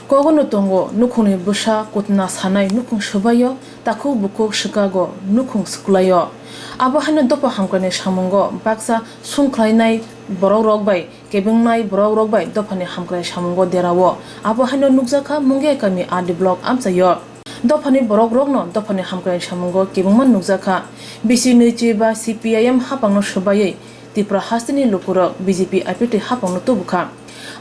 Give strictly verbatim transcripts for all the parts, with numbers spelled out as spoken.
Kogono tongo nukhungni bwsa kutna sanai nukhung swbaio, takhuk bukhuk swkago nukhung swklaio. Abo haino dopha hamkraini samungo baksa sumkhlainai borokrok bai kebengnairok bai dophani hamkrai samungo derao. Abo haino nukjakha Mungia kami R D block amchaio. Dophani borokrokno dophani hamkrai samungo kebengma nukjakha. Bisi nwichi ba C P I M hapangno swbaiwi Tipra hasteni lukurok B J P I P F T hapangno tubukha.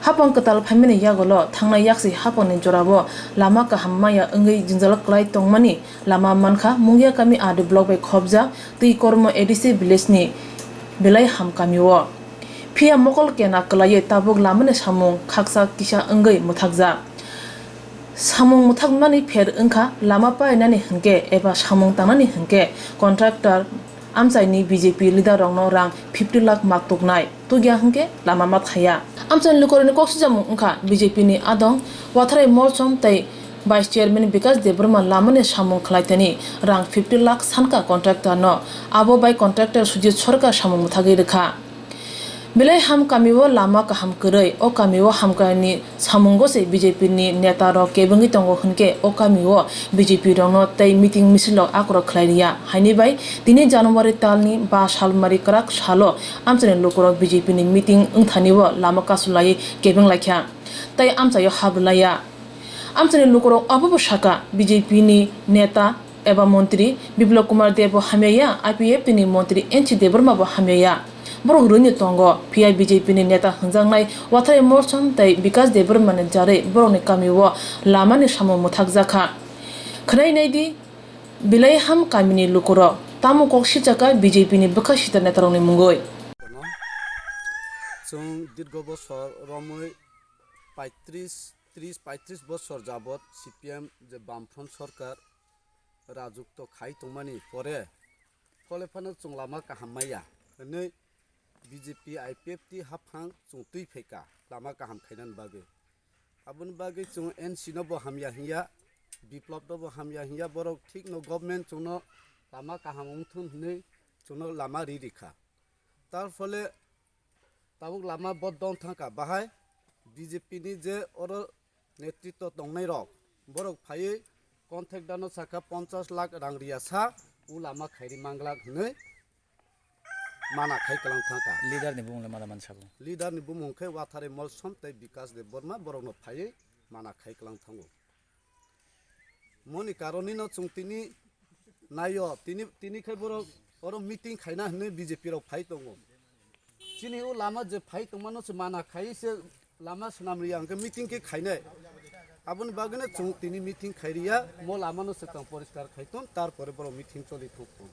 Hapang kwtal phaimani yagulo thangnai yaksi hapangni jorao lama kaham maya wngwi jwngjal kwlai tongmani lama mankha Mungia kami R D block bai khobjak Twi Kormo A D C village ni Belai Ham kamio. Phiya mokol kena kwlaiwi tabuk lamani samung khaksa kisa wngwi mwthakjak. Samung mwthakmani pher wngkha lama painani hwnkhe eba samung tangnani hwnkhe contractor amchaini B J P leader rokno rang fifty lakh mak tuknai, tukya hwnkhe lama ma thaya. Amchaini lukurokni kok sijamung wngkha B J P ni adong Watharai Molsom tei Vice Chairman Bikas Debbarma lamani samung khlaitani rang fifty lakh sanka contractor no, abo bai contractor Sujit Sarkar samung mwthagwi rwkha. Belai Ham kamio lama kaham kwrwi, o kamio hamkraini samungo se B J P ni neta rok kebengwi tongo hwnkhe o kamio B J P rokno tei meeting misil rok akorok khlai liya. Haini bai tini January talni ba salmari kwrak salo amchaini lukurok B J P ni meeting wngthani o lama kasu laiwi kebeng laikha tei amchaio hap rwlaiya. Amchaini lukurok abobo sakha, B J P ni neta eba montri Biplab Kumar Deb bo hamyaya, I P F T ni montri N C Debbarma bo hamyaya. Borok rwino tongo, phiya B J P ni neta hwnjaknai Watharai Molsom tei Bikas Debbarma ni jarwi borokni kamio lamani samung mwthakjakha. Khwnai naidi, Belai Ham kamini lukurok tamo kok sijakha B J P ni bwkha sita netarokni mungwi. Chwng dirgo bosor romwi paitris, tris paitris bosor jabot C P M je Bamfront Sorkar rajukto khai tongmani pore, phole phano chwng lama kaham maya hwnwi B J P I P F T haphang chwng twi phaikha lama kaham khainani bagwi. Aboni bagwi chwng N C no bo hamya hinya, Biplab no bo hamya hinya, borok thikno government chwngno lama kaham wngthun hwnwi chwngno lama ri rikha. Tar phole tabuk lama bo dong thangkha, bahai B J P ni je oro netritwo tongnai rok, borok phaiwi contractor no sakha ponchas lakh rang riya sa, o lama khairi manglak hwnwi mana khai kwlang thangkha. Leader ni bumung le mada man sabo? Leader ni bumung khe Watharai Molsom tei Bikas Debbarma, borok no phaiwi mana khai kwlang thango. Moni karoni no chwng tini naio, tini, tini khai borok oro meeting khaina hwnwi B J P rok phai tongo. Chini o lama je phai tongmano se mana khai se lama swnam riya hwnkhe meeting khe khainai. Aboni bagwino chwng tini meeting khai riya, mo lamano swkang poriskar khai ton, tarpore borok meeting choli thok ton.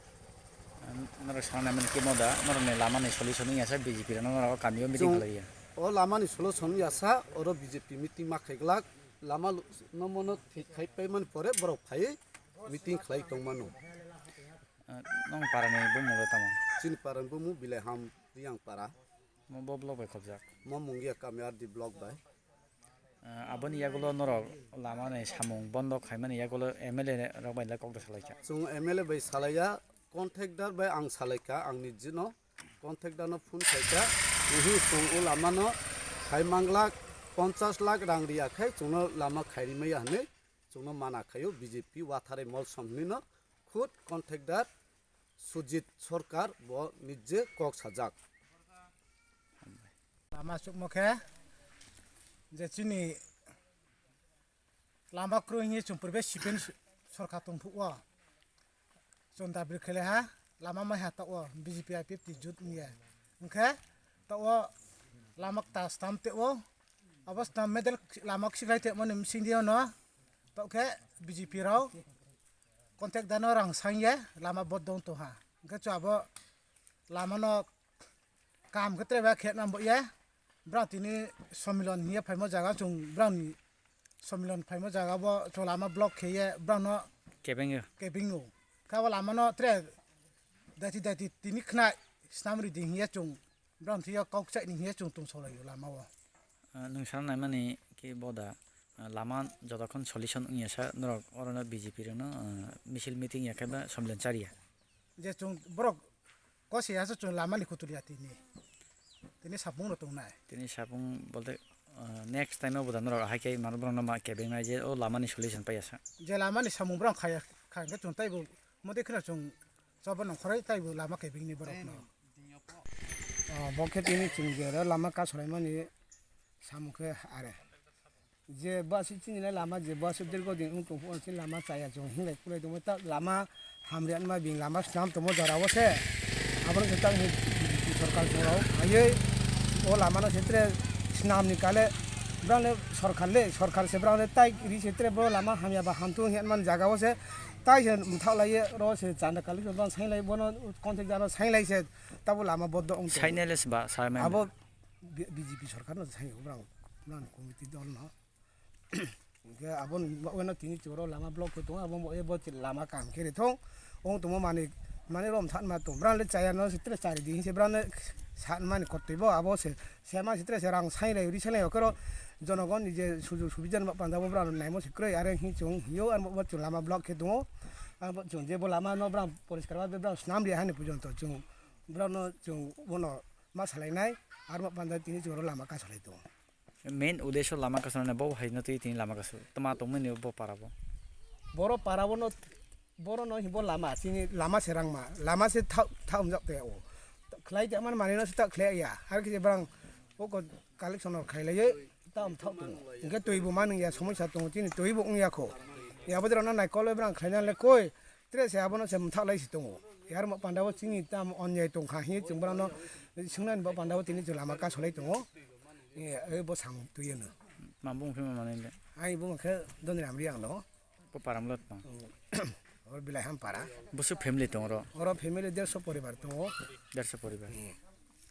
Norok sanai mani khe moda, norokni lamani solution wngya sa B J P rokno norok kamio meeting Chwng khlaiya. O lamani solution wngya sa, oro B J P meeting ma khai glak, lama lu-, no mono thik khai paimani pore borok phaiwi meeting khlai tongmano. Ah, nong parani bumung le tamo? Chini parani bumung Bilai Ham Riyang para. Mo bo block bai khobjak? Mo Mungia kami R D block bai. Ah, aboni yagulo norok lamani samung bondo khaimani yagulo M L A rok bai le kok da salaikha? Chwng M L A bai salaiya, contractor bai ang salaikha, ang nijino contractor no phone khaikha, "Uhu, chwng o lamano khai manglak ponchas lakh rang riya khai chwngno lama khairi maya," hwnwi chwngno mana khaio B J P Watharai Molsom hwnwino khud contractor Sujit Sarkar bo nije kok sajak. Lama chukmo khe je chini lama kwrwi hwnwi chwng purbe sipeni sorkar tongphuru o chwng dabi khlaiha lama maiha ta o B J P I P F T jut wngya hwnkhe ta o lama kta stam te o abo stam medal lama khiklai te mani bisingdi ono ta khe B J P rok contractor no rang sangye lama bodong tongha hwnkhe chwng abo lama no Kaham khe tre ba khe nang bo ye. Brang tini somilon hiye phaimo jaga chwng brang ni somilon phaimo jaga bo chwng lama block khe ye brang no Kebeng yo. Kebeng o. Kha bo lama no tre daiti daiti tini khnai snam ri di hiye chwng brang thiyo kok chai ni hiye chwng tong solai o lama o. Ah, nwng sana naimani khe boda, ah, lama jotokhon solution wngya sa norok orono B J P rokno, ah, misil meeting ya khe ba somilon chariya. Je chwng borok kose ya se chwng lama ni kutul ya tini. Tini sapung no tongnai. Tini sapung bolte, Ah, next time o bo da norok hai khe mano borok no ma kebeng nai je o lama ni solution pai ya sa. Je lama ni samung borok khaya kha hwnkhe chwng taibo mode kheno chwng chobo nongkhoroi taibo lama kebeng ni borok no. Ah, bo khe tini chwng je oro lama kasorai mani samung khe are. Je bwswk chini le lama je bwswk dirgo din wng tong phuru se lama chaya chwng hinlai kulai tongma ta lama hamriya wngma bini lama swnam tongma jora o se. Abono se ta sorkar chwng rok phaiwi o lama no se tre swnam ni kale brang le sorkar le sorkar se brang le tai ri se tre bo lama hamya ba hamtung hinmani jaga o se tai se mthak lai oro se chanda kali se brang sai lai bono contact jano sai lai se tabo lama boddo wng tongo. Sainai le se ba sai mani. Abo B J P sorkar no sai brang brang committee dol no. Hingke aboni bagwi no tini chwngno lama block khe tongo, abo bagwi bo lama kaham khe rithung. Wng tongma manwi, manwi rom sanma tong. Brang le chaya no se tre chari di hinse brang le sanmani kottwi bo abo se, sema se tre se rang sai lai ri sai lai okoro jonogon ni je sujug subida no panda bo brang naimo se kwrwi are hin chwng hio ar bo chwng lama block khe tongo. Ar bo chwng je bo lama no brang poriskar ba brang snam ri hani pujon to chwng brang no chwng bono ma salai nai ar bo panda tini chwngno lama kasalai tongo. Main udeso lama kasu nani bo hai no twi tini lama kasu. Tma tongmani bo para bo. Boro para bo no, boro no hibo lama, chini lama se rangma, lama se thau, thau umjak te o. Khlai te man mani no se ta khlai ya. Har khe brang o ko collection or khai lai ta um thau tung. Hingke twi bo man ya somosya tung chini twi bo ung ya kho. Ya bo jora na nai kol brang khlai na le koi. Tre se abono se mthak lai si tongo. Yar mo panda bo chini tam onyai tong kha hi chwng brang no swngnani bo panda bo tini chwng lama kasu lai tongo. E, e, bo samung twi ano. Ma bung phima manai le. Ai bung khe Doniram Riang no. Bo param lot no. Or Bilai Hampara. Busu family tong ro. Oro family derso poribar tongo. Derso poribar. Hmm.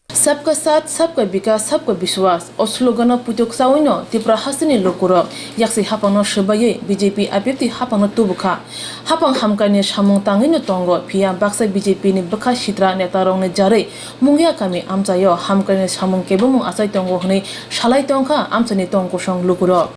Sabka saath, sabka vikas, sabka vishwas. O slogan no puitok chawi no Tripura hasteni lukurok yaksi hapang no swbaiwi B J P I P F T hapang no tubukha. Hapang hamkrai ni samung tangwi no tongo, phiya baksa B J P ni bwkha sitra neta rok ni jarwi Mungia kami amchaio hamkrai ni samung kebengmung achai tongo hwnwi salai tongkha amchaini tong kosong lukurok.